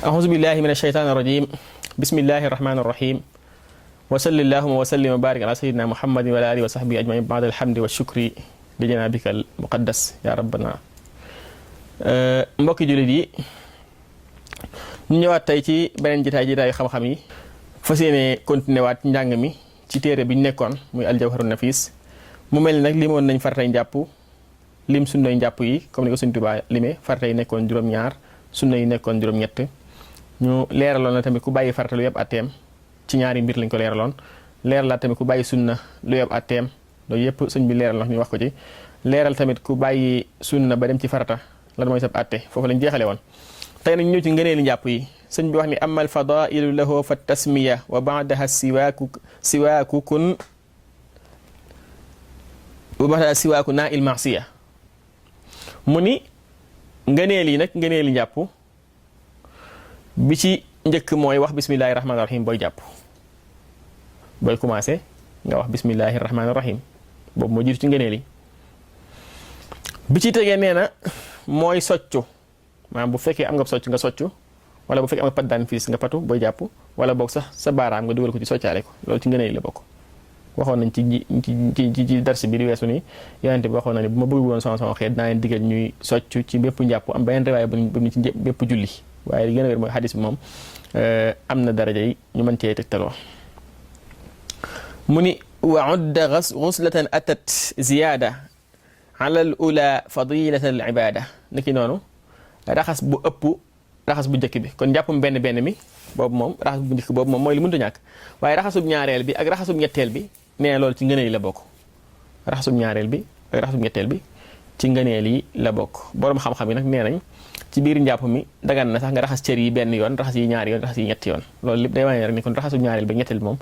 أعوذ بالله من الشيطان الرجيم بسم الله الرحمن الرحيم وصل اللهم وسلم وبارك على سيدنا محمد وعلى آله وصحبه أجمعين بعد الحمد والشكر لجنابك المقدس يا ربنا. mbokki jullit yi ñu ñëwaat tey ci beneen jitaayu xam-xam yi fas yéene continuer waat njàng mi ci téere bi ñu nekkoon muy aljawharun nafis. mu mel ni nag limoon nañ faratay njàpp lim sunnay njàpp yi comme ni ko Sëñ Tuubaa limee farata yi nekkoon juróom-ñaar sunna yi nekkoon juróom-ñett. ñu leeraloon na tamit ku bàyyi farata lu yeb atteem ci ñaari mbir lañ ko leeraloon leeralaat tamit ku bàyyi sunna lu yeb atteem loolu yëpp sëñ bi leeral na ñu wax ko ci leeral tamit ku bàyyi sunna ba dem ci farata lan mooy sab atte foofu lañ jeexale woon. tey nag ñëw ci ngëneeli njàpp yi sëñ bi wax ni amal fadailu lahu fa tasmiya wa baadaha siwaakukun wa baadaha siwaaku naa il marsiya mu ni ngëneel yi nag ngëneeli njàpp bi ci njëkk mooy wax bismillahi rahmaani rahim booy jàpp booy commencé nga wax bismillahi rahmaani rahim boobu moo jiitu ci ngëneel yi. bi ci tegee nee na mooy soccu maanaam bu fekkee am nga soccu nga soccu wala bu fekkee am nga pat daan fiis nga patu booy jàpp wala boog sax sa baaraam nga dugal ko ci soccaale ko loolu ci ngëneel yi la bokk. waxoon nañ ci darsi bi di weesu ni yonente bi waxoon na ni bu ma bëgg woon sama xeet naa leen digal ñuy soccu ci bépp njàpp am beneen riwaaya bu ñu ci bépp julli. waaye li gën a wér mooy xadis bi moom am na daraja yi ñu mën cee tegtaloo. mu ni wa udda guslatan atat ziyaada ala al ula fadilata al ibada niki noonu raxas bu ëpp raxas bu njëkk bi kon njàppum benn mi boobu moom raxas bu njëkk boobu moom mooy li mënut a ñàkk waaye raxasub ñaareel bi ak raxasub ñetteel bi nee na loolu ci ngëneel yi la bokk. raxasub ñaareel bi ak raxasub ñetteel bi ci ngëneel yi la bokk borom xam-xam yi nag nee nañ ci biir njàpp mi dagan na sax nga raxas cër yi benn yoon raxas yi ñaari yoon raxas yi ñetti yoon loolu lépp day wane rek ni kon raxasum ñaareel bi ñetteel bi moom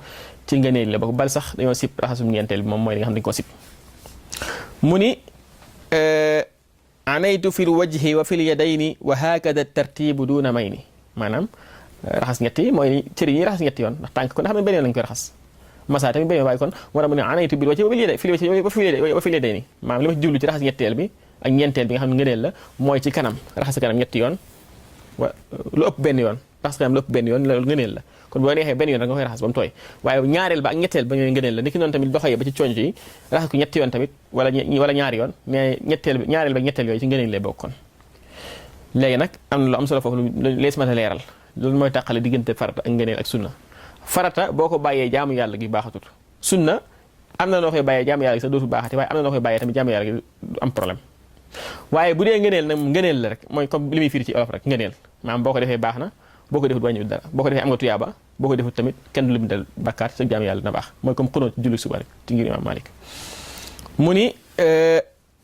ci ngëneel la bokk bal sax dañoo sib raxasum ñeenteel bi moom mooy li nga xam ne dañu ko sib. mu ni anaytu fil wajhi wa fil yadayni wa hakada tartibu duna mayni maanaam raxas ñetti mooy cër yi raxas ñetti yoon ndax tànk kon xam ne benn yoon lañu koy raxas masa tamit benn yoon waaye kon moo tax mu ne anaytu bil wajhi wa fil yadayni maanaam li ma ci jublu ci raxas ñetteel bi ak ñeenteel bi nga xam ne ngëneel la mooy ci kanam raxas kanam ñetti yoon lu ëpp benn yoon raxas kanam lu ëpp benn yoon loolu ngëneel la kon boo neexee benn yoon rek nga koy raxas ba mu tooy waaye ñaareel ba ak ñetteel ba ñooy ngëneel la niki noonu tamit loxo yi ba ci conc yi raxas ko ñetti yoon tamit wala ñaari yoon mais ñaareel ba ñetteel yooyu ci ngëneel lay bokkoon. léegi nag am na lu am solo foofu lu lees mata leeral loolu mooy tàqale diggante farata ak ngëneel ak sunna. farata boo ko bàyyee jaamu yàlla gi baaxatut sunna am na noo koy bàyyee jaamu yàlla gi sax dootu baaxati waaye am na noo koy bàyyee tamit jaamu yàlla gi du am problème. waaye bu dee ngëneel nag ngëneel la rek mooy comme li muy firi ci olof rek ngëneel maanaam boo ko defee baax na boo ko defut wàññiwut dara boo ko defee am nga tuyaaba boo ko defut tamit kenn du lim dal bàkkaar sa jaam yàlla na baax mooy comme xunóot julli suba rek ci ngir Imaam Malik. mu ni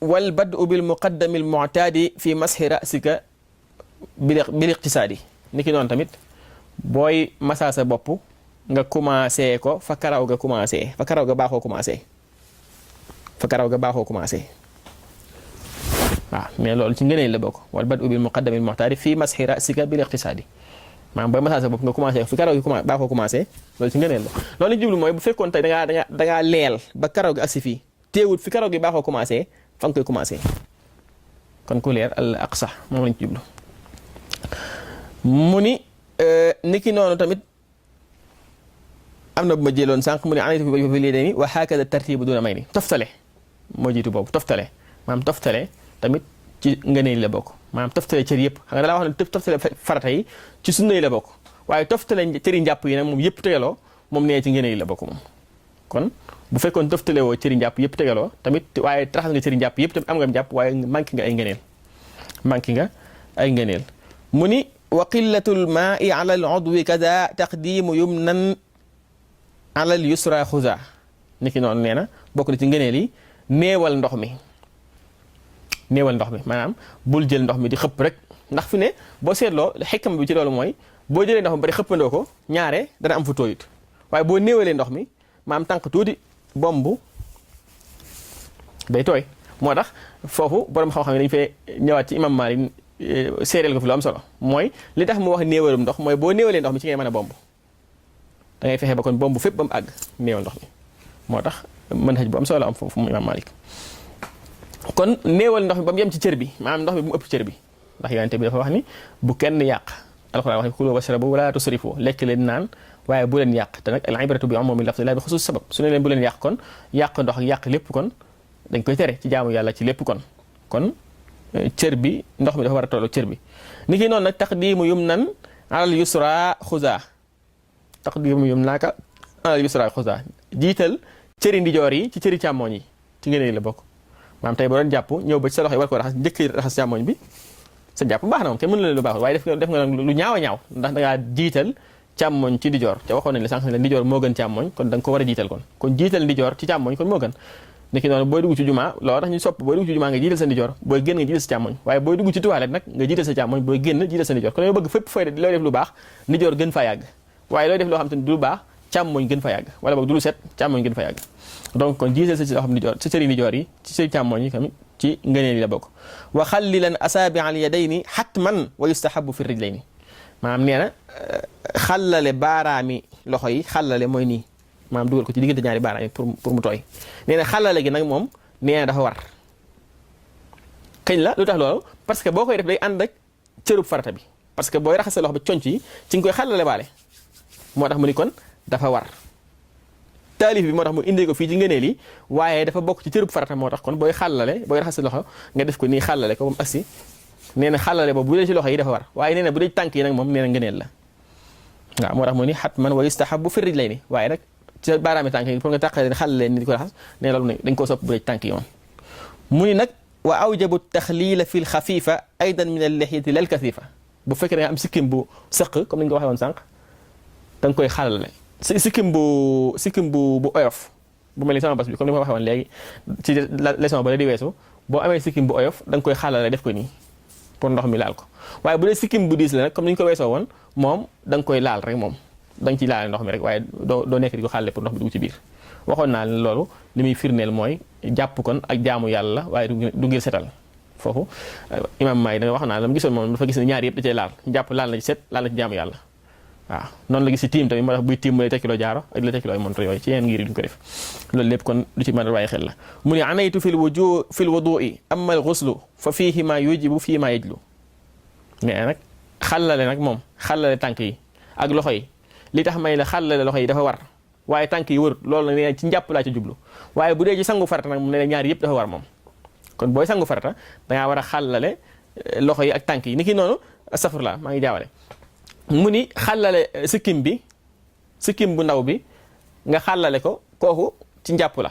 wal badu bil muqaddami al mu'tadi fi mashi rasika bil iqtisaadi ni ki noonu tamit booy masa sa bopp nga commencé ko fa karaw ga commencé fa karaw ga baaxoo commencé fa karaw ga baaxoo commencé waaw mais loolu ci ngëneel la bokk wal badu bil muqaddami al mu'tadi fi mashi rasika bil iqtisaadi maanaam booy masaa sa bopp nga commencé fi karaw gi baaxoo commencé loolu ci ngëneel la loolu li jublu mooy bu fekkoon tey dangaa leel ba karaw gi agsi fii teewut fi karaw gi baaxoo commencé fa nga koy commencé kon ku leer al aqsa moom lañ ci jublu. mu ni niki noonu tamit am na bu ma jëloon sànq mu ne anaytu fi lii wa hakada tartibu duna may ni toftale moo jiitu boobu toftale maanaam toftale tamit ci ngëneel la bokk maanaam toftale cër yëpp xam nga dalaa wax ne toftale farata yi ci sunna yi la bokk waaye toftale cëri njàpp yi nag moom yëpp tegaloo moom nee ci ngëneel la bokk moom. kon bu fekkoon toftale woo cëri njàpp yëpp tegaloo tamit waaye raxas nga cëri njàpp yëpp tamit am nga njàpp waaye manqué nga ay ngëneel mu ni wa qillatul maa'i ala al udwi kada taqdimu yumnan ala al yusra xuza niki noonu nee na bokk na ci ngëneel yi néewal ndox mi maanaam bul jël ndox mi di xëpp rek ndax fi ne boo seetloo xekkam bi ci loolu mooy boo jëlee ndox mi bari xëppandoo ko ñaare dana am fu tooyut waaye boo néewalee ndox mi maanaam tànk tuuti bomb day tooy moo tax foofu borom xam-xam yi dañu fee ñëwaat ci imam Maalik séeréel ko fi lu am solo mooy li tax mu wax néewalum ndox mooy boo néewalee ndox mi ci ngay mën a bomb da ngay fexe ba kon bomb fépp ba mu àgg néewal ndox mi moo tax mën xëj bu am solo am foofu mu imam Malik kon néewal ndox mi ba mu yem ci cër bi maanaam ndox mi bu mu ëpp cër bi ndax yonente bi dafa wax ni bu kenn yàq alquran wax kulu washrabu wala tusrifu lekk leen naan waaye bu leen yàq te nag al ibratu bi umumi lafzi la bi xusus sabab su ne leen bu leen yàq kon yàq ndox ak yàq lépp kon dañ koy tere ci jaamu yàlla ci lépp kon cër bi ndox mi dafa war a tollu cër bi ni ki noonu nag taqdimu yumnan alal yusra xuza taqdimu yumnaka alal yusra xuza jiital cëri ndijoor yi ci cëri càmmooñ yi ci ngeen la bokk maanaam tey boo doon jàpp ñëw ba ci sa loxo yi war ko raxas njëkk raxas càmmooñ bi sa jàpp baax na moom kenn mën na lu baaxul waaye def nga lu ñaaw a ñaaw ndax da ngaa jiital càmmooñ ci ndijoor te waxoon nañ la sànq ne ndijoor moo gën càmmooñ kon da nga ko war a jiital kon jiital ndijoor ci càmmooñ kon moo gën niki noonu booy dugg ci jumaa loolu tax ñu sopp booy dugg ci jumaa nga jiital sa ndijoor booy génn nga jiital sa càmmooñ waaye booy dugg ci toilette nag nga jiital sa càmmooñ booy génn jiital sa ndijoor kon yow bëgg fépp fooy looy def lu baax ndijoor gën faa yàgg waaye looy def loo xam te ne du lu baax càmmooñ gën fa yàgg wala boog du lu set càmmooñ gën fa yàgg donc kon jiital sa ci loxoom ndijoor sa cëri ndijoor yi ci cëri càmmooñ yi tamit ci ngëneel yi la bokk wa xallilan asaabi al yadayni xatman wa yustahabu fi rijlayni maanaam nee na xallale baaraami loxo yi xallale mooy nii maanaam dugal ko ci diggante ñaari baaraam yi pour mu tooy nee na xallale gi nag moom nee na dafa war kañ la lu tax loolu parce que boo koy def day ànd ak cërub farata bi parce que booy raxas sa loxo ba conc yi ci nga koy xallale baale moo tax mu ni kon dafa war taalif bi moo tax mu indi ko fii ci ngëneel yi waaye dafa bokk ci cërub farata moo tax kon booy xallale booy raxas sa loxo nga def ko nii xallale ko ba mu assi nee na xallale boobu bu dee ci loxo yi dafa war waaye nee na bu dee ci tànk yi nag moom nee na ngëneel la waaw moo tax mu ni xatman wa yustahabu fi rijlayni waaye nag ci baaraami tànk yi pour nga tàqale xallale ni di ko raxas nee loolu dañ koo sopp bu dee ci tànk yi moom mu ni nag wa awjabu taxliila fi lxafifa aydan min allixyati lal kasifa bu fekkee da nga am sikkim bu sëq comme ni ñu ko waxee woon sànq da nga koy xallale sikkim bu oyof bu mel ni sama bas bi comme ni ma waxee woon léegi ci leçon ba la di weesu boo amee sikkim bu oyof da nga koy xallale def ko nii pour ndox mi laal ko waaye bu dee sikkim bu diis la nag comme ni ñu ko weesoo woon moom da nga koy laal rek moom da nga ciy laale ndox mi rek waaye doo nekk di ko xàlle pour ndox mi dugg ci biir waxoon naa ne loolu li muy firneel mooy jàpp kon ak jaamu yàlla waaye du ngir setal foofu imam Maay da nga wax naa la mu gisoon moom dafa gis ne ñaari yëpp da cay laal jàpp laal na ci set laal na ci jaamu yàlla waaw noonu la gis si tiim tamit moo tax buy tiim mu lay tekkiloo jaaro ak la tekkiloo ay montre yooyu ci yeneen ngir duñ ko def loolu lépp kon lu ci mën a bàyyi xel la mu ne anaytu fi l wudu'i amma al ghuslu fa fiihi ma yujibu fii ma yajlu mais nag xallale nag moom xallale tànk yi ak loxo yi li tax may la xallale loxo yi dafa war waaye tànk yi wër loolu nag nee ci njàpp laa ci jublu waaye bu dee ci sangu farata nag moom nee na ñaar yëpp dafa war moom kon booy sangu farata dangaa war a xallale loxo yi ak tànk yi ni ki noonu astafurlah maa ngi jaawale mu ni xallale sikkim bu ndaw bi nga xallale ko kooku ci njàpp la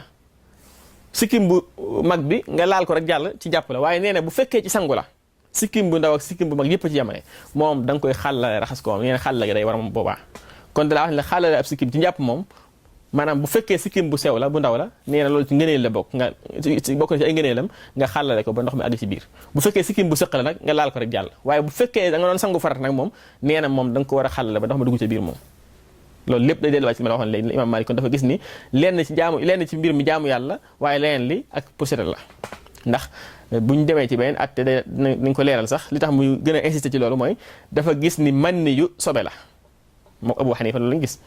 sikkim bu mag bi nga laal ko rek jàll ci njàpp la waaye nee na bu fekkee ci sangu la sikkim bu ndaw ak sikkim bu mag yëpp ci yemale moom da nga koy xallale raxas ko moom nee na xallale day war moom boobaa kon dalaa wax ne la xallale ab sikkim ci njàpp moom maanaam bu fekkee sikkim bu sew la bu ndaw la nee na loolu ci ngëneel la bokk nga bokk na ci ay ngëneelam nga xallale ko ba ndox mi àgg ci biir bu fekkee sikkim bu sëq la nag nga laal ko rek jàll waaye bu fekkee da nga doon sangu farat nag moom nee na moom da nga ko war a xallale ba ndox mi dugg ci biir moom loolu lépp day delluwaat ci ma la waxoon léegi imam Malik kon dafa gis ni lenn ci mbir mi jaamu yàlla waaye leneen li ak pour setal la ndax buñ demee ci beneen atte dañ ko leeral sax li tax muy gën a insister ci loolu mooy dafa gis ni man ni yu sobe la moom Abu Hanifa loolu lañ gis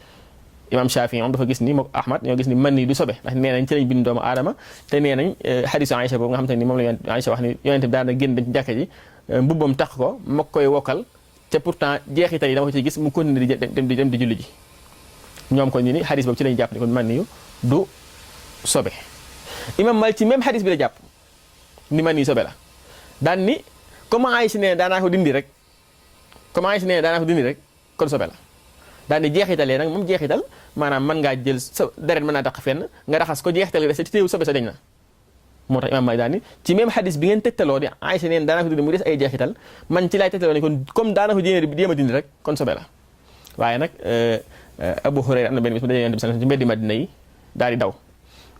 imam Shafi moom dafa gis ni moom Ahmad ñoo gis ni man ni du sobe ndax nee nañ ci lañ bind doomu aadama te nee nañ hadisu Aïcha boobu nga xam te ni moom la Aïcha wax ni yonente bi daana génn dem ci jàkka ji mbubbam tax ko ma koy wokkal te pourtant jeexital yi dama ko ci gis mu continué di dem di julli ji ñoom kon ñu ni hadis boobu ci lañ jàpp ni kon man ni yu du sobe imam Malik ci même hadis bi la jàpp ni man ni sobe la daan ni comment Aïcha nee daanaa ko dindi rek kon sobe la daan di jeexitalee nag moom jeexital maanaam mën ngaa jël sa deret mën naa tax fenn nga raxas ko jeexital nga des ci téewu sobe sa dañ na moo tax imam Malik daan ni ci même xadis bi ngeen tegtaloo di Aïcha neen daana ko dindi mu des ay jeexital man ci laay tegtaloo ne kon comme daana ko jéem a dindi rek kon sobe la waaye nag Abu Hurayra am na benn bis mu daje yonent bi ci mbeddi Madina yi daal di daw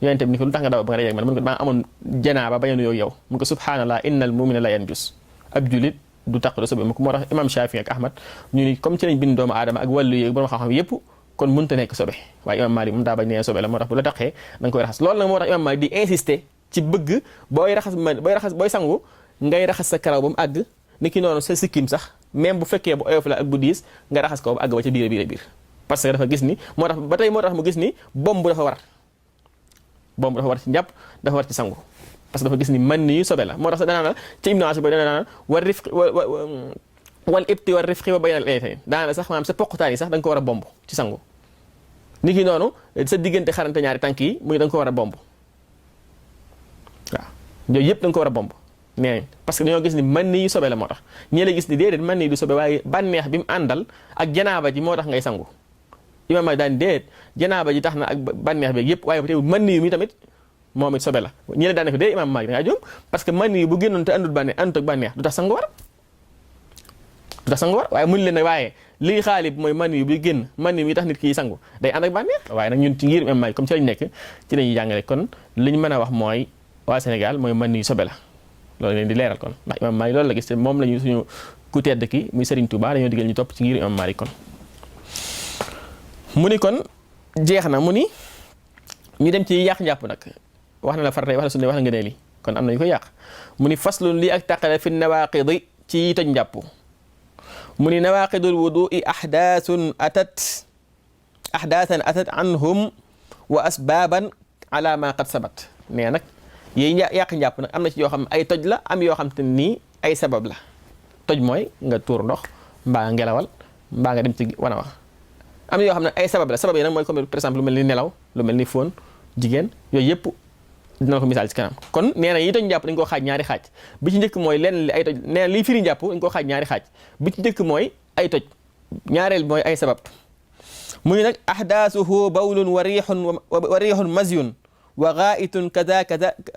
yonent bi ni ko lu tax nga daw ba nga dajeeg man mun ko maa amoon janaaba bañ a nuyoo yow mun ko subhanallah innal mu'mina la yanjus ab julit du taq do sobe moo tax imam Shafi ak Ahmad ñu ni comme ci lañ bind doomu aadama ak wàllu yooyu borom xam-xam yëpp kon mënut a nekk sobe waaye imam Malik moom daa bañ nee sobe la moo tax bu la taqee da nga koy raxas loolu nag moo tax imam Malik di insister ci bëgg booy sangu ngay raxas sa karaw ba mu àgg ni ki noonu sa sikkim sax même bu fekkee bu oyof la ak bu diis nga raxas ko ba àgg ba ca biir parce que dafa gis ni moo tax mu gis ni bomb dafa war ci njàpp dafa war ci sangu parce que dafa gis ni man ni sobe la moo tax sax danaa la ci Ibnu Ashur ba danaa war rifq wal ibti war rifqi wa baynal laytayn daana sax maanaam sa poqutaan yi sax da nga ko war a bomb ci sangu ni ki noonu sa diggante xarante ñaari tànk yi muy da nga ko war a bomb waaw yooyu yëpp da nga ko war a bomb nee parce que dañoo gis ni mën ni sobe la moo tax ñii la gis ni déedéet mën ni du sobe waaye bànneex bi mu àndal ak janaaba ji moo tax ngay sangu imaam Maalik daan déedéet janaaba ji tax na ak bànneex beeg yëpp waaye ba tey mën ni mi tamit moom it sobe la ñi la daan def dee imaam Maalik da ngaa jóom parce que mën ni bu génnoon te àndul bànneex àndut ak bànneex du tax sangu war waaye mun leen ne waaye lii xaalib mooy mën ni bi génn mën ni mi tax nit ki sangu day ànd ak bànneex waaye nag ñun ci ngir imaam Maalik comme ci lañ nekk ci lañuy jàngale kon li ñu mën a wax mooy waa Sénégal mooy mën ni sobe la loolu leen di leeral kon ndax imaam Maalik loolu la gis te moom la ñu suñu ku tedd ki muy Serigne Touba dañoo digal ñu topp ci ngir imaam Maalik kon mu ni kon jeex na mu ni ñu dem ci yàq njàpp nag wax na la faratay wax na sunna wax na ngëneel yi kon am na ñu ko yàq mu ni faslun lii ak tàqale fi nawaqidi ci toj njàpp mu ni nawaqidul wudu'i ahdaasan atat anhum wa asbaaban ala ma qad sabat nee nag yiy yàq njàpp nag am na ci yoo xam ne ay toj la am yoo xam te nii ay sabab la toj mooy nga tuur ndox mbaa nga ngelawal mbaa nga dem ci wana wax am na yoo xam ne ay sabab la sabab yi nag mooy comme par exemple lu mel ni nelaw lu mel ni fóon jigéen yooyu yëpp dina ko misaal ci kanam kon nee na yi toj njàpp dañ koo xaaj ñaari xaaj bi ci njëkk mooy lenn li ay toj nee na liy firi njàpp dañ koo xaaj ñaari xaaj bi ci njëkk mooy ay toj ñaareel mooy ay sabab mu ni nag ahdaasuhu bawlun wa riixun mazyun wa gaitun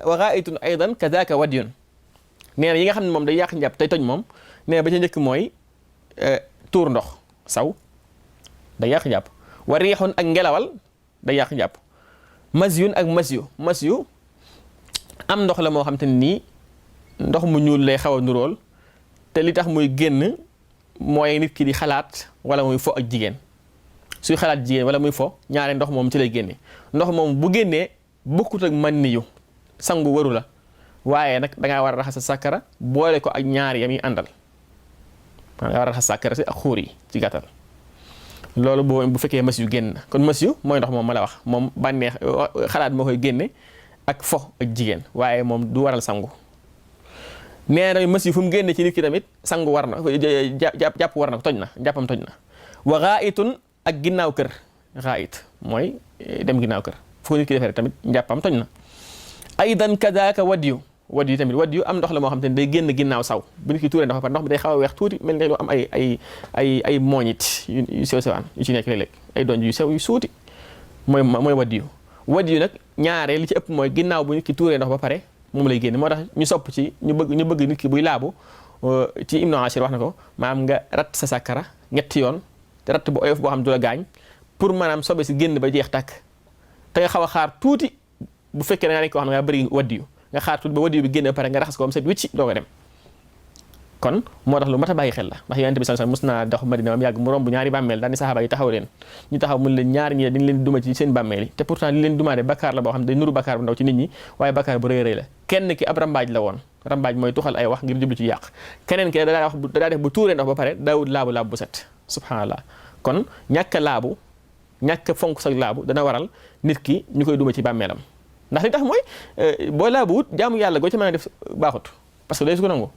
wa gaitun aydan kadaka wadyun nee na yi nga xam ne moom day yàq njàpp tey toj moom nee na ba ci njëkk mooy tuur ndox saw day yàq njàpp wa riixun ak ngelawal day yàq njàpp masyun ak masyu am ndox la moo xam te ne nii ndox mu ñuul lay xaw a nuróol te li tax muy génn mooy nit ki di xalaat wala muy fo ak jigéen suy xalaat jigéen wala muy fo ñaare ndox moom ci lay génne ndox moom bu génnee bokkut ak man niyu sangu waru la waaye nag dangaa war a raxas sa sàkkara boole ko ak ñaar yam yi àndal dangaa war a raxas sàkkara si ak xuur yi ci gàttal loolu bu fekkee mas yu génn kon mas yu mooy ndox moom ma la wax moom bànneex xalaat moo koy génne ak fo ak jigéen waaye moom du waral sangu nee na mas yu fu mu génne ci nit ki tamit sangu war na jàpp war na toj na jàppam toj na wa gaitun ak ginnaaw kër gait mooy dem ginnaaw kër fu nit ki defee tamit njàppam toj na aydan kadaka wadyu tamit wadyu am ndox la moo xam te ne day génn ginnaaw saw bu nit ki tuuree ndox ba ndox bi day xaw a weex tuuti mel ni lu am ay mooñit yu sew sewaan yu ci nekk léeg-léeg ay donj yu sew yu suuti mooy wadyu nag ñaare li ci ëpp mooy ginnaaw bu nit ki tuuree ndox ba pare moom lay génn moo tax ñu sopp ci ñu bëgg nit ki buy laabu ci Ibnu Ashir wax na ko maanaam nga ratt sa sàkkara ñetti yoon te ratt bu oyof boo xam du la gaañ pour maanaam sobe si génn ba jeex tàkk te nga xaw a xaar tuuti bu fekkee da nga nekk koo xam ne nga bëri waddiyu nga xaar tuuti ba waddiyu bi génn ba pare nga raxas ko ba set wicci doo ko dem kon moo tax lu mat a bàyyi xel la ndax Yonent bi sallallahu alayhi wasallam mos naa dox Madina am yàgg mu romb ñaari bàmmeel daal ni saxaaba yi taxaw leen ñu taxaw mun leen ñaari ñi dañ leen duma ci seen bàmmeel yi te pourtant li leen dumaade bakkaar la boo xam ne day nuru bakkaar bu ndaw ci nit ñi waaye bakkaar bu rëy rëy la kenn ki ab rambaaj la woon rambaaj mooy tuxal ay wax ngir jublu ci yàq keneen ki daa def bu tuuree ndox ba pare daawut laabu bu set subhanallah kon ñàkk laabu ñàkk fonk sa laabu dana waral nit ki ñu koy duma ci bàmmeelam ndax li tax mooy boo laabu wut jaamu yàlla goo ci mën a def baaxut parce que day su ko nangu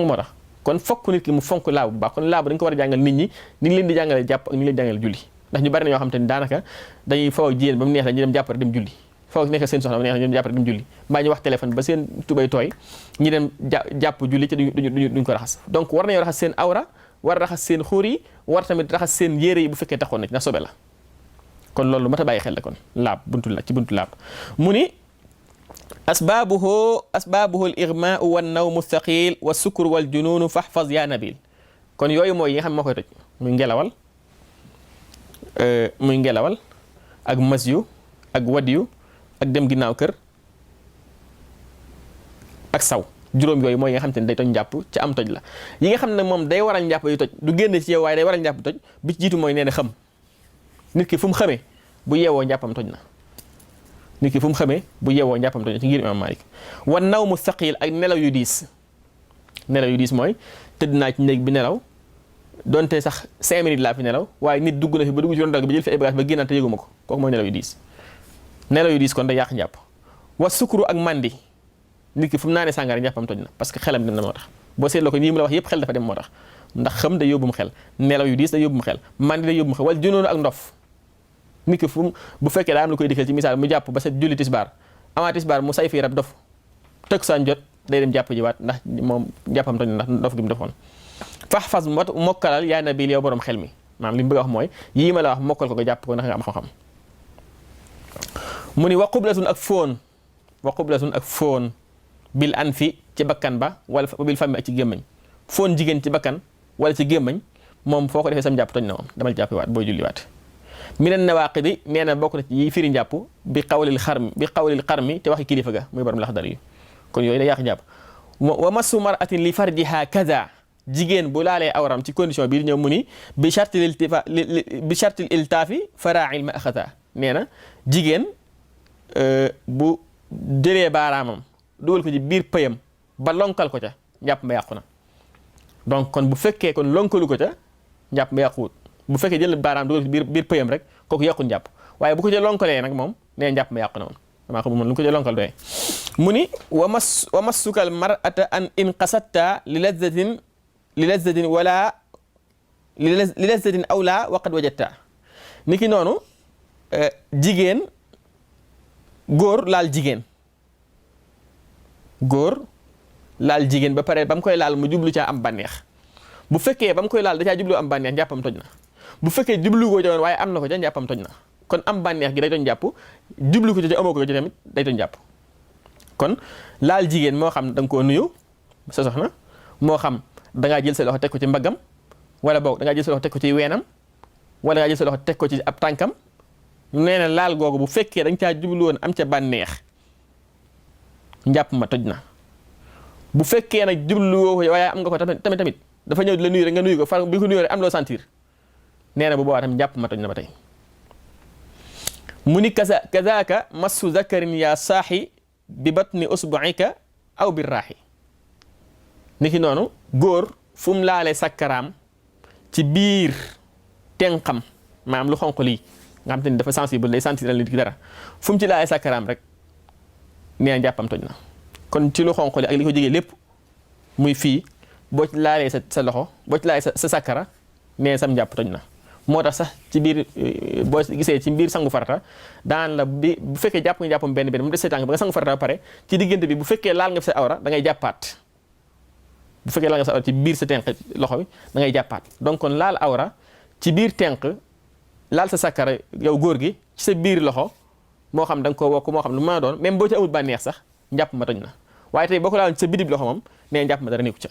moo tax kon fokk nit ki mu fonk laabu bu baax kon laabu dañ ko war a jàngal nit ñi ni ngi leen di jàngale jàpp ak ni ngi leen di jàngale julli ndax ñu bari na ñoo xam te ni daanaka dañuy faw ak jigéen ba mu neex la ñu dem jàpp rek dem julli faw ak nekk seen soxna ba mu neex la ñu dem jàpp rek dem julli mbaa ñu wax téléphone ba seen tubay tooy ñi dem jàpp julli te duñ ko raxas donc war nañoo raxas seen awra war a raxas seen xuur yi war tamit raxas seen yére yi bu fekkee taxoon na ci ndax sobe la kon loolu mat a bàyyi xel la kon laab ci buntu laab mu ni asbaabuhu al igmaau wan nawmu thaqil wa sukru wal jununu fahfaz ya nabil kon yooyu mooy yi nga xam moo koy toj muy ngelawal ak masyu ak wadyu ak dem ginnaaw kër ak saw juróom yooyu mooy yi nga xam te ne day toj njàpp ci am toj la yi nga xam ne moom day waral njàpp yu toj du génn ci yow waaye day waral njàpp toj bi ci jiitu mooy nee na xam nit ki fu mu xamee bu yeewoo njàppam toj na nit ki fu mu xamee bu yeewoo njàppam toj na ci ngir Imam Malik wan nawmu thaqil ak nelaw yu diis mooy tëdd naa ci néeg bi nelaw donte sax 5 minutes laa fi nelaw waaye nit dugg na fi ba dugg ci ron dal bi jël fi ay bagage ba génnaat te yëguma ko kooku mooy nelaw yu diis kon day yàq njàpp wa sukru ak mandi nit ki fu mu naanee sàngara njàppam toj na parce que xelam dem na moo tax boo seetloo ko nii mu la wax yëpp xel dafa dem moo tax ndax xam day yóbbum xel nelaw yu diis day yóbbum xel mandi day yóbbum xel wala junoonu ak ndof nit ki fu bu fekkee daa am lu koy dikkal ci misaal mu jàpp ba set julli tisbaar avant tisbaar mu say fii rab dof takkusaan jot day dem jàpp ji waat ndax moom jàppam toj ndax ndof gi mu defoon fas mokkalal yaa nabil yow borom xel mi maanaam li mu bëgg a wax mooy yii ma la wax mokkal ko nga jàpp ko ndax nga am xam-xam mu ni wa qublatun ak foon bil an fi ci bakkan ba wala bil fami ak ci gémmañ foon jigéen ci bakkan wala ci gémmañ moom foo ko defee sam jàpp toj na moom damal jàppi waat booy julli waat minen nawaqidi nee na bokk na ci yi firi njàpp bi qawlil xarmi te waxi kilifa ga muy borom laxdar yi kon yooyu da yàq njàpp wa massu maratin li farjiha kaza jigéen bu laalee awram ci condition bii di ñëw mu ni bi chartil iltaafi farail ma axata nee na jigéen bu jëlee baaraamam dugal ko ci biir pëyam ba lonkal ko ca njàpp ma yàqu na donc kon bu fekkee kon lonkalu ko ca njàpp ma yàquwut bu fekkee jël baaraam dugal ko ci biir pëyam rek kooku yàqu njàpp waaye bu ko ca lonkalee nag moom nee njàpp ma yàqu na moom damaa xam moom lu ko ca lonkal doyee mu ni wa massukal mar'ata an in qasatta li lazzatin wala li lazzatin aw la waqad wajatta ni ki noonu jigéen góor laal jigéen ba pare ba mu koy laal mu jublu caa am bànneex bu fekkee ba mu koy laal da caa jublu am bànneex njàppam toj na bu fekkee jublu ko ca woon waaye am na ko ca njàppam toj na kon am bànneex gi day doon jàpp jublu ko ca amoo ko ca tamit day doon jàpp kon laal jigéen moo xam da nga koo nuyu sa soxna moo xam da ngaa jël sa loxo teg ko ci mbaggam wala boog da ngaa jël sa loxo teg ko ci weenam wala da ngaa jël sa loxo teg ko ci ab tànkam nee na laal googu bu fekkee da nga caa jublu woon am ca bànneex njàpp ma toj na bu fekkee nag jubluwoo ko waaye am nga ko tamit dafa ñëw di la nuyu rek nga nuyu ko far bi ko nuyu rek am loo sentir nee na bu boobaa tamit njàpp ma toj na ba tey mu ni kazaaka massu zakarin yaa saaxi bi batni usbuika aw bi raaxi ni ki noonu góor fu mu laalee sakkaraam ci biir tenqam maanaam lu xonq lii nga xam te ni dafa sensible day sentir nit ki dara fu mu ci laalee sakkaraam rek nee na njàppam toj na kon ci lu xonq li ak li ko jege lépp muy fii boo ci laalee sa loxo boo ci laalee sa sakkara nee sam njàpp toj na moo tax sax ci biir boo gisee ci biir sangu farata daan la bu fekkee jàpp nga jàppam benn mu des sa tànk ba nga sangu farata ba pare ci diggante bi bu fekkee laal nga fi sa awra da ngay jàppaat bu fekkee laal nga fi sa awra ci biir sa tenq loxo bi da ngay jàppaat donc kon laal awra ci biir tenq laal sa sakkara yow góor gi ci sa biir loxo moo xam da nga koo wokk moo xam lu mën a doon même boo ci amul bànneex sax njàpp ma toj na waaye tey boo ko laal ci sa bidib loxo moom nee njàpp ma dara nekku ca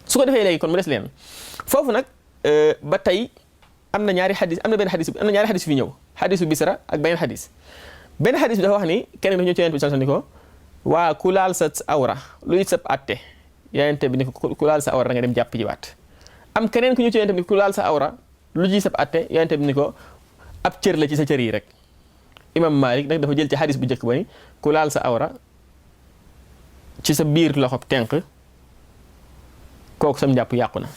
su ko defee léegi kon mu des leen foofu nag ba tey am na ñaari xadis am na ñaari xadis fi ñëw xadisu bisra ak beneen xadis bi dafa wax ni kenn dafa ñëw ci yonent bi sallallahu alayhi wasallam ni ko waa ku laal sa awra luy sab atte yonent bi ni ko ku laal sa awra da nga dem jàpp ji waat am keneen ku ñëw ci yonent bi ni ku laal sa awra lu ci sab atte yonent bi ni ko ab cër la ci sa cër yi rek imam Malik nag dafa jël ci xadis bu njëkk ba ni ku laal sa awra ci sa biir loxob tenq kooku sam njàpp yàqu na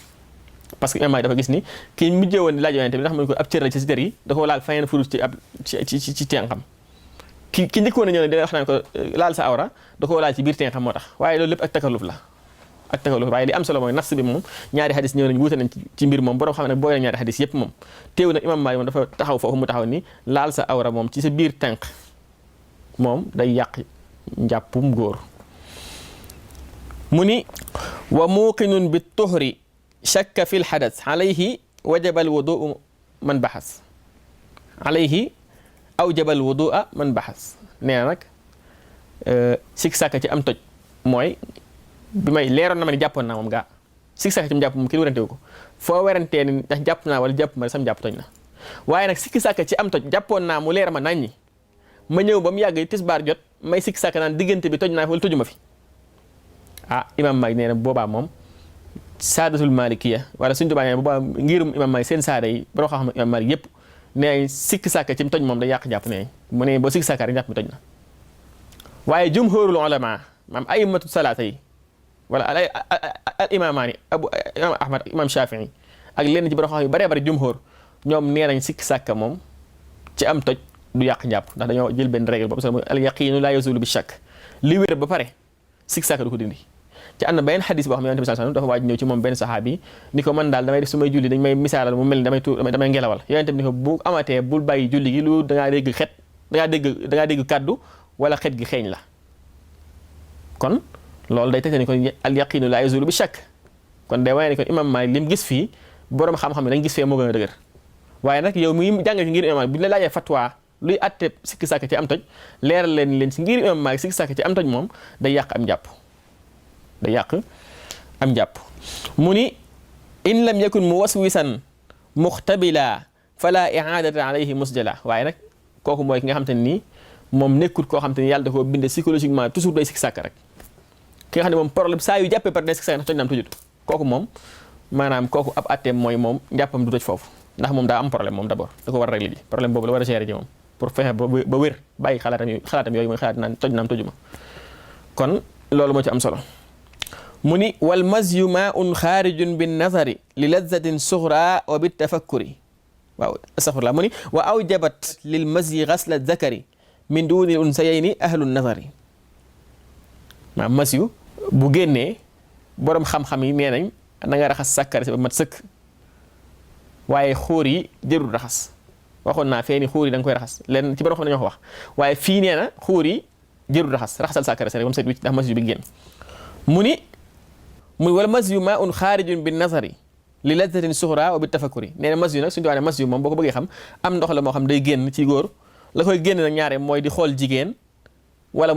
parce que imam Malik dafa gis ni kii mujjee woon di laaj yonent bi ndax mu ne ko ab cër la ci sa cër yi da ko laal fayeen furus ci ab ci tenqam ki njëkkoon a ñëw ne dina wax naan ko laal sa awra da ko laal ci biir tenqam moo tax waaye loolu lépp ak takaluf la waaye li am solo mooy nas bi moom ñaari xadis ñëw nañ wuute nañ ci mbir moom borom xam ne booy na ñaari xadis yépp moom teew nag imam Malik moom dafa taxaw foofu mu taxaw ni laal sa awra moom ci sa biir tenq moom day yàq njàppum góor mu ni wa muuqinun bi tuhri shakka fi lxadas alayhi wajaba alwuduu man baxas alayhi awjaba alwudua man baxas nee na nag sik sàkka ci am toj mooy bi may leeroon na ma ni jàppoon naa moom gaa sik sàkka ci mu jàpp moom kenn werante wu ko foo werantee ni ndax jàpp naa wala jàpp ma sam jàpp toj na waaye nag sikki sàkka ci am toj jàppoon naa mu leer ma naññi ma ñëw ba mu yàgg tisbaar jot may sikki sàkka naan diggante bi toj naa fi wala tojuma fi ah imam Malik nee na boobaa moom saadatul malikiya wala suñu tubaab nee na boobaa ngirum imam Malik seen saada yi boo xam imam Malik yëpp nee sikki sàkka ci mu toj moom day yàq jàpp nee mu ne boo sikki sàkka rek jàpp mi toj na waaye jumhurul ulama maam a'immatu salaata yi wala al imamaani imam Ahmad imam Shafii ak lenn ci borom xam yu bëree bëri jumhur ñoom nee nañ sikki sàkka moom ci am toj du yàq njàpp ndax dañoo jël benn règle boobu al yaqiinu laa yazulu bi shakk li wér ba pare sikki sàkka du ko dindi ci am na benn xadis boo xam ne yonent bi sallallahu alayhi wasallam dafa waaj ñëw ci moom benn saxaabi ni ko man daal damay def su may julli dañ may misaalal mu mel ni damay ngelawal yonent bi ni ko bu amatee bul bàyyi julli gi lu dangaa dégg kàddu wala xet gi xeeñ la kon loolu day tegte ni kon al yaqinu la yazulu bi shakk kon day waaye ni kon imam Maalik li mu gis fii borom xam-xam ne dañ gis fee moo gën a dëgër waaye nag yow mi jàngal ci ngir imam Maalik bu ñu la laajee fatwa luy atte sikki sàkk ci am toj leeral leen ci ngir imam Maalik sikki sàkk ci am toj moom day yàq am jàpp mu ni in lam yakun muwaswisan muxtabila fala i'adata alayhi musjala waaye nag kooku mooy ki nga xam te ne nii moom nekkul koo xam te ni yàlla da koo binde psychologiquement toujours day sikki sàkk rek ki nga xam ne moom problème saa yu jàppee par day sikki sàkk ndax toj na am tojut kooku moom maanaam kooku ab atteem mooy moom njàppam du toj foofu ndax moom daa am problème moom d'abord da ko war a régler ji problème boobu la war a gérer ji moom pour fexe ba wér bàyyi xalaatam yooyu mooy xalaat naan toj naam tojuma kon loolu moo ci am solo mu ni wal mazyu maa'un xaarijun bin nazari li lazzatin sughra wa bit tafakkuri waaw astaghfirullah mu ni wa awjabat lil mazyi ghasla zakari min duni unsayayni ahlu nazari maa mazyu bu génnee borom xam-xam yi nee nañ na nga raxas sàkkari si ba mat sëkk waaye xóor yi jërul raxas waxoon naa fee ni xóor yi da nga koy raxas leen ci borom xam ne ñoo ko wax waaye fii nee na xóor yi jërul raxasal sàkkari si rek ba mu set wicc ndax mazyu bi génn mu ni wala mazyu maa'un xaarijun bin nazari li lazzatin sughra wa bit tafakkuri nee na mazyu nag suñu doon ne mazyu moom boo ko bëggee xam am ndox la moo xam day génn ci góor la koy génn nag ñaare mooy di xool jigéen wala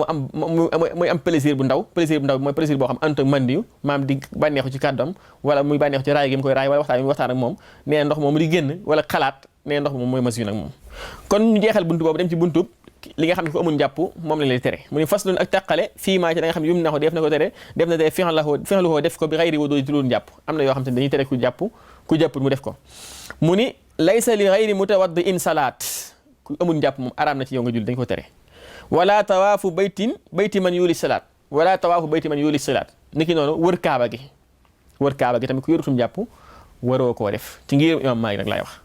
muy am plaisir bu ndaw bi mooy plaisir boo xam ànd ak mandiyu maam di bànneexu ci kàddoom wala muy bànneexu ci raay gi mu koy raay wala waxtaan ak moom nee na ndox moom di génn wala xalaat nee na ndox moom mooy mazyu nag moom kon ñu jeexal buntu boobu dem ci buntu li nga xam ne ko amul njàpp moom lañ lay tere mu ni faslun ak tàqale fii maa ci da nga xam ne yum naxu def na ko tere def na tere fi'luhu def ko bi xayri wudu ci loolu njàpp am na yoo xam te ne dañuy tere ku jàppul mu def ko mu ni laysa li xayri mutawaddi'in salaat ku amul njàpp moom araam na ci yow nga julli dañ ko tere wala tawaafu bayti man yuuli salaat niki noonu wër kaaba gi tamit ku yorutum njàpp waroo koo def ci ngir imam Maalik nag laay wax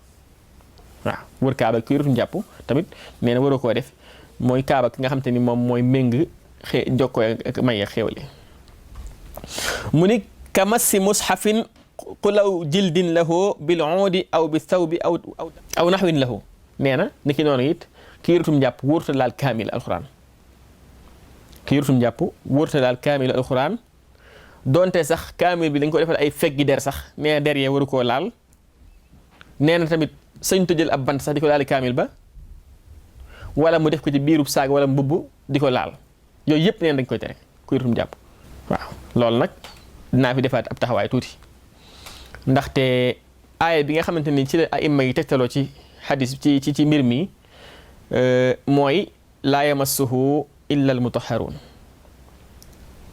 waaw wër kaaba gi ku yorutum njàpp tamit nee na waroo koo def mooy kaaba ki nga xam te ni moom mooy méng jokkoo ak may xéewali mu ni ka massi mushafin qulaw jildin lahu bil uudi aw bi thawbi aw naxwin lahu nee na niki noonu it ki yorutum njàpp wóorta laal kaamil alxuraan donte sax kaamil bi dañ ko defal ay feggi der sax nee na der yee waru koo laal nee na tamit sañ to jël ab bant sax di ko laali kaamil ba wala mu def ko ci biirub saag wala mbubb di ko laal yooyu yëpp neen dañ koy tere ku yorutum njàpp waaw loolu nag dinaa fi defaat ab taxawaay tuuti ndaxte aaya bi nga xamante ni ci la aïmma yi tegtaloo ci xadis ci mbir mi mooy laa yamassuhu illa al mutahharun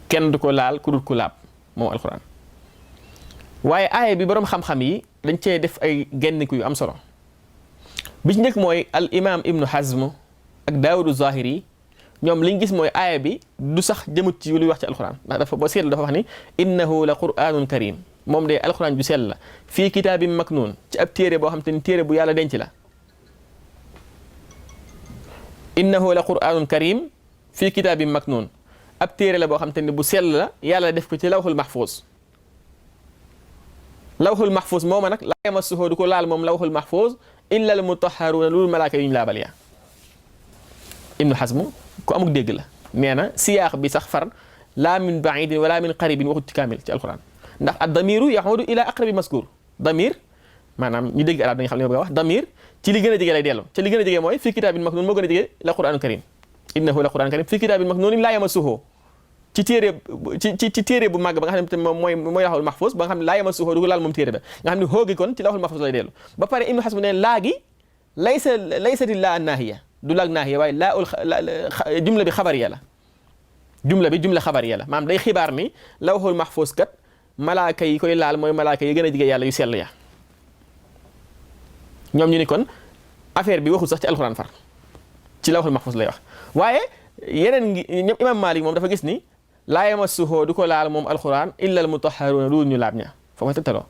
kenn du ko laal ku dul ku laab moom alquran waaye aaya bi boroom xam-xam yi dañ cee def ay genniku yu am solo bi ci njëkk mooy al imam ibnu hazm ak daawudu zahiri ñoom liñ gis mooy aaya bi du sax jëmut ci luy wax ci alquran ndax dafa boo seetlu dafa wax ni innahu la quranun karim moom de alquran ju sell la fii kitaabin maknuun ci ab téere boo xam te ni téere bu yàlla denc la innahu la quranun karim fii kitaabin maknuun ab téere la boo xam te ni bu sell la yàlla def ko ci lawhul mahfuz mooma nag laa yamassuhu du ko laal moom lawhul mahfuz illa al mutahharuna loolu malaaka yu ñu laabal yaa ibnu Hazm ku amuk dégg la nee na siyaax bi sax far laa min baidin wala min qaribin waxut ci kaamil ci alquran ndax ad damiru yahudu ila aqrabi maskur damir maanaam ñu dégg arab dañu xam li ma bëgg a wax damir ci li gën a jege lay dellu ci li gën a jege mooy fii kitaabin maknuun moo gën a jege la qur'aanu karim innahu la qur'aanu karim fii kitaabin maknuun laa yamassuhu ci téere bu màgg ba nga xam ne moom mooy lawhul mahfuz ba nga xam ne laa yamassuhu du ko laal moom téere ba nga xam ne xoogi kon ci lawhul mahfuz lay dellu ba pare ibnu Hazm ne laagi laysati laa naahiya du laag naahiya waaye jumla bi xabariya la jumla xabariya la maanaam day xibaar ni lawhul mahfuz kat malaaka yi koy laal mooy malaaka yi gën a jege yàlla yu sell ya ñoom ñu ni kon affaire bi waxul sax ci alxuraan far ci lawhul mahfuz lay wax waaye yeneen ñoom imam Malik moom dafa gis ni laa yamassuhu du ko laal moom alxuraan illa al mutahharuna lu ñu laab ña foofu tegtaloo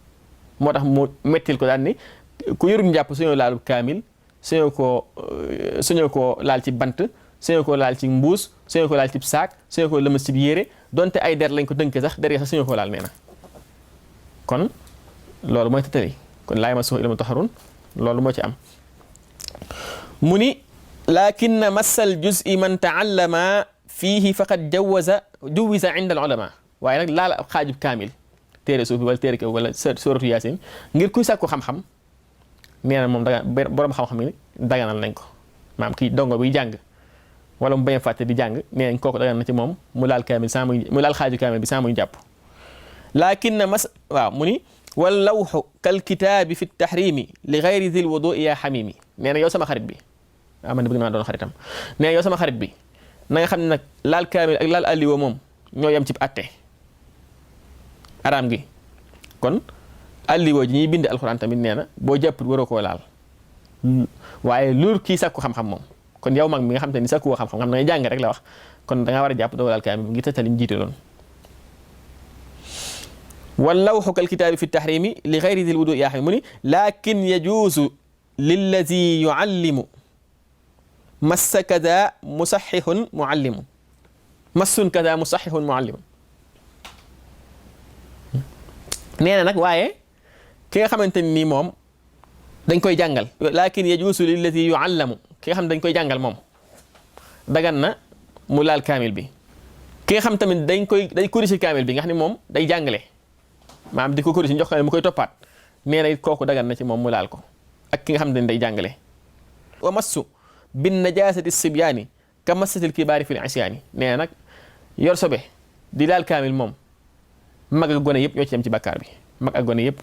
moo tax mu mettil ko daan ni ku yorul njàpp suñoo laalub kaamil suñoo koo laal ci bant suñoo koo laal ci mbuus suñoo koo laal ci saak suñoo koo lëmas ci yére donte ay der lañ ko dënkee sax der ya sax suñu ko laal nee na kon loolu mooy tëtali kon laa yamassuhu illa mutahharun loolu moo ci am mu ni lakinna massal juz'i man taallama fiihi faqad juwiza inda al ulama waaye nag laal ab xaajub kaamil téere suuf bi wala téere kaw wala suratu yaasin ngir kuy sàkku xam-xam nee na moom daga borom xam-xam yi daganal nañ ko maam kii dongo buy jàng wala mu bañ a fàtte di jàng nee nañ kooku dagan na ci moom mu laal kaamil sans mu laal xaaju kaamil bi sans muy jàpp lakinna waaw mu ni wal lawxu kal kitaabi fi tahrimi li gayri dil wudui ya xamimi nee na yow sama xarit bi man bëgg naa doon xaritam nee na yow sama xarit bi na nga xam ne nag laal kaamil ak laal alliwa moom ñoo yem ci atte araam gi kon alliwa ji ñuy bind alxuraan tamit nee na boo jàpput waroo koo laal waaye loolu kii sàkku xam-xam moom kon yow mag mi nga xam te ni sàkku woo xam-xam xam da ngay jàng rek la wax kon da ngaa war a jàpp doo laal kaamil bi ngir tëtali ñu jiite loon wal lawxu kal kitaabi fi tahrimi li gayri dil wudu yaa xam mu ni lakin yajuusu lillazi yuallimu massa kada musaxixun muallimu massun kada musaxixun muallimu nee na nag waaye ki nga xamante ni moom dañ koy jàngal lakin yajuusu lillazi yuallamu ki nga xam ne dañ koy jàngal moom dagan na mu laal kaamil bi ki nga xam tamit day corriger kaamil bi nga xam ne moom day jàngale maanaam di ko corriger jox ko mu koy toppaat nee na it kooku dagan na ci moom mu laal ko ak ki nga xam ne day jàngale wa massu bin najasati sibyaani ka massatil kibaari fil isyaani nee na nag yor sobe di laal kaamil moom mag ak gone yëpp ñoo ci yem ci bàkkaar bi mag ak gone yëpp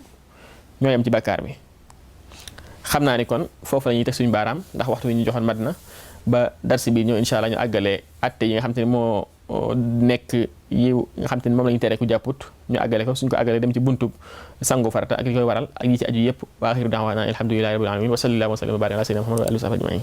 ñoo yem ci bàkkaar bi xam naa ni kon foofu la ñuy teg suñu baaraam ndax waxtu wi ñu joxoon mat na ba darsi bi ñëw incha allah ñu àggale atte yi nga xam te ne moo nekk yi nga xam te ne moom la ñu tere ku jàpput ñu àggale ko suñ ko àggale dem ci buntu sangu farata ak li koy waral ak yi ci aju yëpp wa axiru da'waana alhamdulillahi rabbil alamin wa sallallahu wa sallam wa baraka ala sayyidina muhammad wa alihi wa sahbihi ajmain